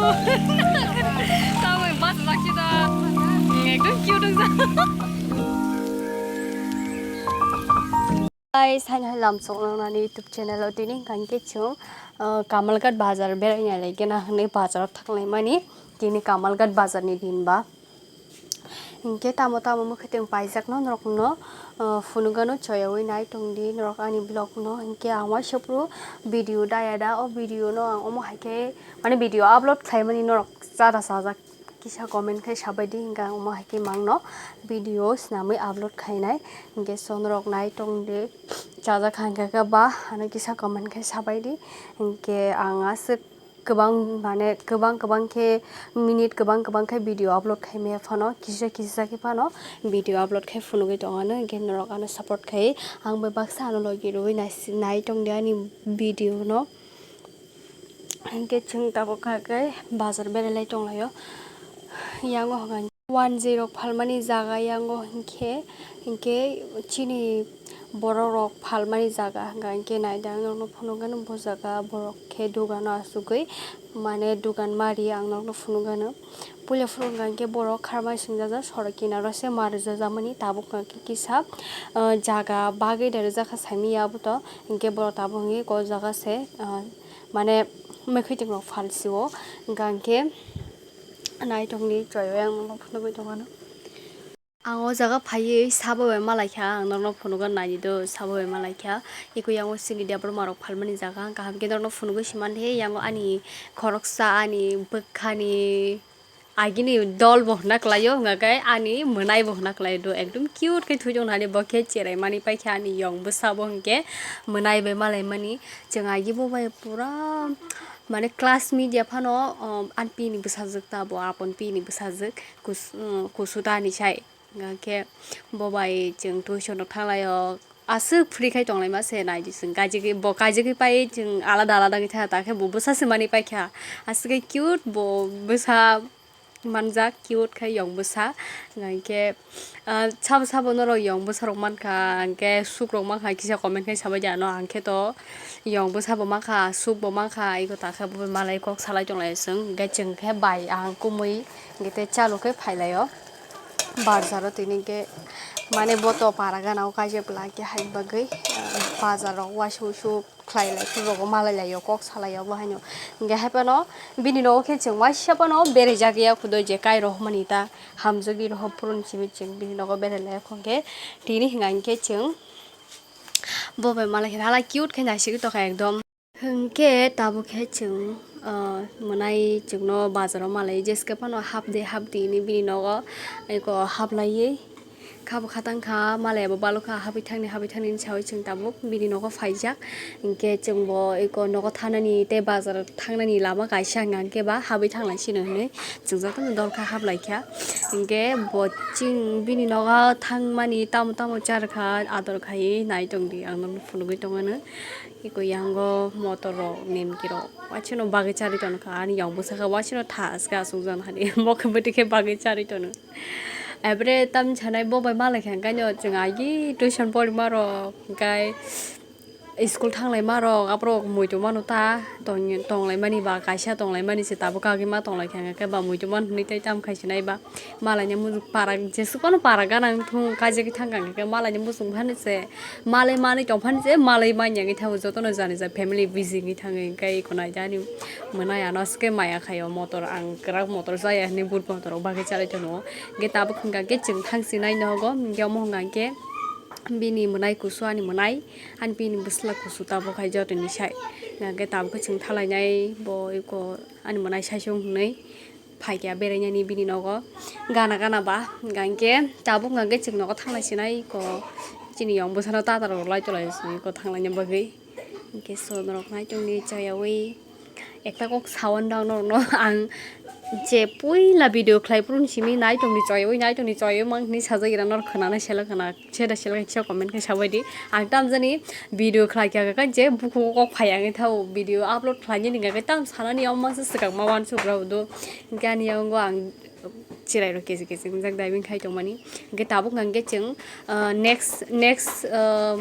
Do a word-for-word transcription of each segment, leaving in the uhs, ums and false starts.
Tamoi bus baksa da. Ekdom cute wngkha. Guys, haino hai lamsok nang nani YouTube channel o tini hwnkha khe chwng, uh, Kamalghat bazar beraina lai khe na hwnwi bazar o thang lai mani. Tini Kamalghat bazar ni din ba. Hinkhe tamo tamo mwkhwtwng paijakno norokno, uh, phunukgano choyaui nai tongdi norok ani vlog no. Hinkhe ang waisa phuru video daya da, o video no ang omo hai khe mane video upload khlaimani norok chada chajak kisa comment khai sabaidi, hinkhe ang omo hai khe mangno video swnamwi upload khainai. Hinkhe so norok nai tongdi, chajak kha hinkhe khe ba ano kisa comment khai sabaidi. Hinkhe ang aswk kwbang, mane, kwbang kwbang khe minute kwbang kwbang khe video upload khai maya phano, kisa kisa khe phano video upload khai phunugwi tongano, hinkhe norok ano support khai ang bai baksa ano logi rwui nai, nai tongdi ani video no. Hinkhe chwng tabuk kha khe bazar berai lai tong laio, yango hwnkha. Wanjwi rok phalmani jaga yango hinkhe, hinkhe chini borok rok phalmani jaga hwnkha hinkhe naidi ang nokno phunukgano bo jaga borok khe dogano achugwi mane dogan mari ang nokno phunukgano. Puila phuru hwnkha hinkhe borok kharmani swngjajak sorok kinaro se ma rwjajakmani tabuk hwnkha khe kisa, ah, jaga bagwi da rwjakha saimanya aboto hinkhe borok tabuk hwnkhe o jaga se, ah, mane mwkhwtwng rok phalsio hwnkha hinkhe. Naitokni choyo yang nokno phunugwi tongmano. Ang o jaga phaiwi sabo bai malaikha, ang nokno phunugo naidi do sabo bai malaikha. Eko yango chini debra marok phalmani jaga, kaham khe nokno phunugwi se mankhe, yango ani khoroksa, ani bwkhani agini dol bo hwna kwlaio, hwnkha khe ani mwnai bo hwna kwlai do, ekdom cute khe thwi tong nani bo khe cherai mani paikha ani yong bwsa bo hwnkhe mwnai bai malaimani. Chwng agi bo bai pura mane class media phano, um, ani pini bwsajwk ta bo, apon pini bwsajwk kus-, um, kusu ta ni sai. Hwnkhe bo bai chwng tuition rok thanglaio. Aswk free khai tonglaima se naidi chwng kaijagwi, bo kaijagwi pai chwng alada alada wngwi tha, ta khe bo bwsa se mani paikha. Aswk khe cute bo bwsa manjak, cute khai yong bwsa. Hwnkhe, ah, sabo sabo norok yong bwsa rok mankha, hwnkhe suk rok mankha, kisa comment khai sabai di ano, ang khe to yong bwsa bo mankha, suk bo mankha, eko ta khe bo malai kok salai tonglai chwng, hwnkhe chwng khe bai ang kumui, hwnkhe tei chalo khe phailaio bazar o tini hwnkhe, mane bo to para gana o kaijak bwla hwnkhe hai bagwi, ah, bazar o uaisuk uaisuk khlai lai phuru rogo malai lai o kok salai o bo haino. Hwnkhe hai phano bini nogo khe chwng waisa phano berai jak ya khudo je kai rohormani ta hamjagwi rohor phuru ni simi chwng bini nogo berai lai o hwnkhe tini hwnka hinkhe chwng bo bai malai khe hala cute khe naisingwi tongkha ekdom. Hwnkhe tabuk khe chwng, ah, mwnai chwngno bazar o malai jeske phano half day half day hinwi bini nogo eko haplaiwi. Kha bo kha tang kha, malai bo balok kha, habwi thangni, habwi thangni hinwi saui chwng tabuk bini nogo phaijak. Hinkhe chwng bo eko nogo thanani tei bazar thangnani lama kaisa hwnka hinkhe ba habwi thang lai sino hinwi chwng jotono dol kha, hap lai kha. Hinkhe bo chwng bini nogo thangmani tamo tamo cha rwkha, ador khaiwi nai tongdi, ang nokno phunugwi tongmano. Eko yango motor rok, nimki rok, waisano bagwi charwi tongkha, ani yong bwsakhe waisano thaske aswkjan hani, bo khe bwtwi khe bagwi charwi tono. Abre tam sanai bo bai malai kha, hwnkhe no chwng agi tuition porima rok, hwnkhe school thanglaima rok, aborok muitu mano ta tong-, tonglaimani ba kaisa tonglaimani se tabuk kagwi ma tonglai kha, hwnkhe ba muitu mano hinwi tei tam khai sinai ba. Malaini mujung para, jesukno para ganang thung kaijagwi thangkha, hwnkhe malaini mujung phani se malai manwi tongphani se malai manya wngwi thango, jotono jani ja family busy wngwi thangwi, hwnkhe eko naidi ani mwnai ano aswk khe maya khaio, motor ang kwrak motor jaya hinwi but motor rok bagwi charwi tongo, hwnkhe tabuk hwnkha khe chwng thang sinai nogo, hwnkhe omo hwnkha khe bini mwnai kusu ani mwnai, ani bini bwsla kusu tabuk hai jotoni sai, hwnkhe tabuk khe chwng thalainai bo eko ani mwnai saichung hinwi. Phaikha berainani bini nogo gana gana ba, hwnkha hinkhe tabuk hwnkha hinkhe chwng nogo thanglai sinai eko chini yong bwsano tata rok lai tolai eko thanglaina bagwi. Hinkhe so norok nai tongdi chayaui ekta kok sawan dang norokno ang je puila video khlai phuru simi nai tongdi chayaui, nai tongdi chayaui mang hinwi sajak ira norok khwnana selo khwna. Sera sela kaisa comment khe sabai di. Ang tamjani video khlai kha khe je bukhugo kok phai ang thao video upload khlainani hwnkha khe tam sanani omo se swkang ma uansuk rw do. Hinkhe ani yango ang chwrai rok kesi kesi wngjak diving khai tongmani. Hinkhe tabuk hwnkha khe chwng, ah, next, next, ah,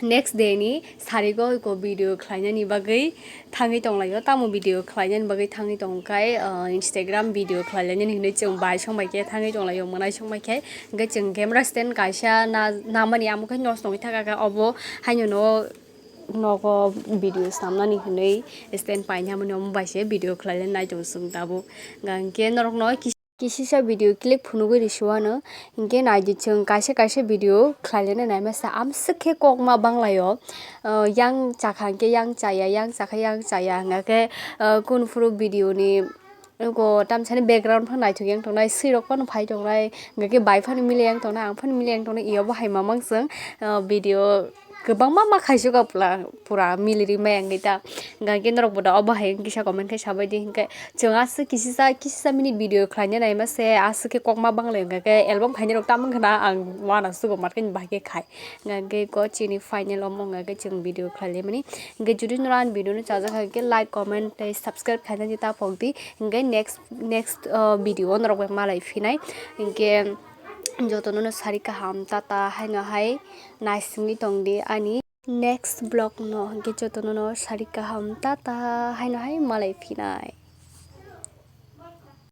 Next day ni sarigo iko video khlainani bagwi thangwi tonglaio. Tamo video khlainani bagwi thangwi tongkha, ah, Instagram video khlailainani hinwi chwng bai song bai khe thangwi tonglaio, mwnai song bai khe. Hwnkhe chwng camera stand kaisa na-, namani amo khe nosto wngwi thaka kha, obo haino no nogo video snamnani hinwi stand painani hinwi omo bai se video khlailainai tongo chwng tabuk. Hwnkhe norokno kis-, kisisa video clip phunugwi risuano, hwnkhe naidi chwng kaisa kaisa video khlailaina naima se amswk khe kokma banglaio. Ah, yang chakha hwnkhe yang chaya, yang chakha yang chaya, hwnkhe, ah, kunphuru video ni Eko tamsani background phano naithok yang tongnai, swirok phano phai tongnai, hwnkhe bai phano mili yang tongnai, ang phano mili yang tongnai, iyabo hai mamang chwng, ah, video kwbangma ma khaisukha pura, pura mili rimai ang ta. Hwnkhe norok bo da obo hai kisa comment khai sabai di, hwnkhe chwng aswk kisisa, kisisa minute video khlaina naima se aswk khe kokma banglai, hwnkhe album khainai rok tamang khna ang uanasugo markhe bahai khe khai. Hwnkhe ko chini final omo hwnkhe chwng video khlailaimani. Hwnkhe jodi norok ani video no chajak kha hwnkhe like, comment tei subscribe khainani ta phok di. Hwnkhe next, next, uh, video o norok bai malai phinai. Hwnkhe jotono no sari kaham tata haino hai naisingwi tong di ani next vlog no. Hwnkhe jotono no sari kaham tata haino hai malai phinai.